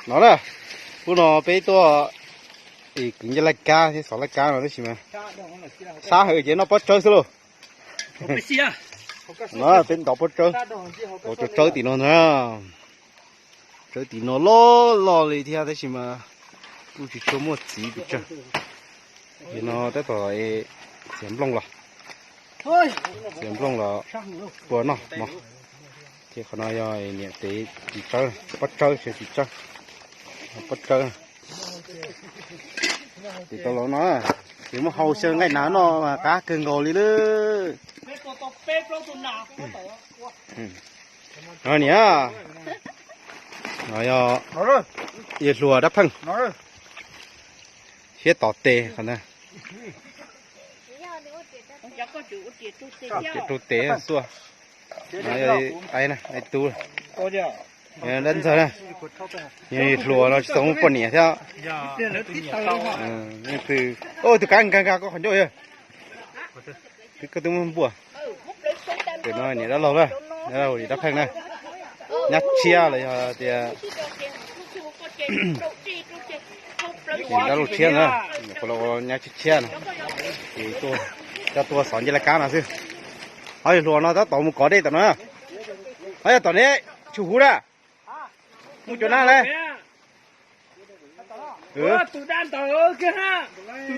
No na, hnub no peb tuaj kwv ncej laj kab thiab xov laj kab no tab sis mas sab heev ces noj pob tsawb xwb lauj. No peb ntov pob tsawb, ntov tsawb tim no na. Tsawb tim no loj loj li thiab tab sis mas kuj tsis tshua muaj txiv pes tsawg. Ces no tab tom txiav nplooj los, txiav nplooj los ua noj mov. Ces qhov no yog niam tev txiv tsawb, pob tsawb tsis txiv tsawb, pob tsawb. Ces tau los no, ces muab hau xyaw nqaij hnav noj mas qab kawg nkaus li lawm. Niam, no yog hluas dab pheej, siab tom tes qhov ntawd. Rau tes xuaj, ai tub, dab ntxawg na, hluas no tsis tau muaj poj niam thiab. Tus kab nkag nkag koj qhov ncauj, koj twb muab npuaj. Tus no niam dab laug na, dab laug niam dab pheej na, nyab tshiab los yog tias dab laug tshiab na, nyab tshiab tshiab no. Ces coj tuaj xov ncej laj kab no xwb. Ho hluas no tab tom mus kov dej tom no. Ho yog tom ne, tsis huv na. Mus cov na le. Tus dab ntawd kiag,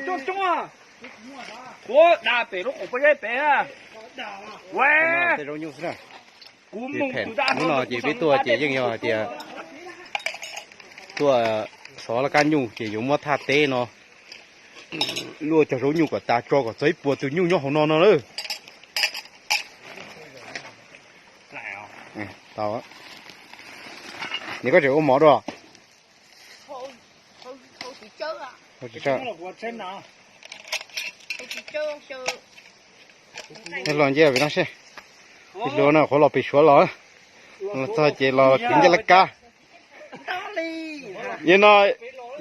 tus coob coob, ua da pem lub qhov pob zeb pem. Tej zaub nyuj xwb na. Hnub no ces peb tuaj ces yeej yog hais tias tuaj xov laj kab nyuj ces yuav muab thaj teb no luaj cov zaub nyuj kom tas tso kom txog ib puas tus nyuj nyob hauv no no lawm. Niam, koj tseem ua mov dua? Los nce pem no seb. Ib hlua no qhuav los pem Suav los, los txog ces los kwv ncej laj kab. Yog no,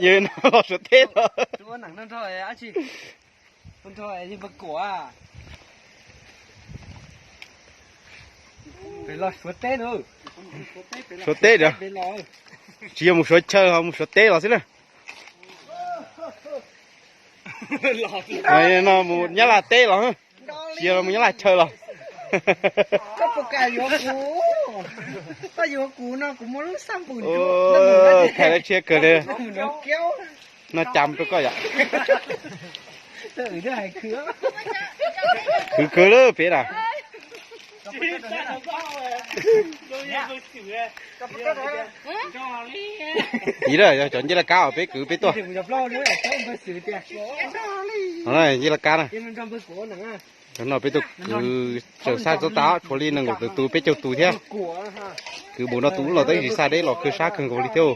yog no los Suav teb los. Suav teb a, tsis yog mus Suav chaw ho mus Suav teb los xwb na. No mus Nyab Laj teb los, tsis yog los mus Nyab Laj chaw los. Koj yuav kuv no kuv muaj lub xab npum ntsuab, thaij lawv tshiab kawg li. Noj cas rau koj yom. Khwv khwv lawm peb na. Tiv lawm, yog cov ncej laj kab uas peb kwv peb tuaj. Ncej laj kab na. Cov no peb tuaj kwv tsaws xab txob tas tshuav li nees nkaum tawm tus peb caug tus thiab. Kwv npaum no tus ub los tab sis xaj deb los kawg sab kawg nkaus li thiab.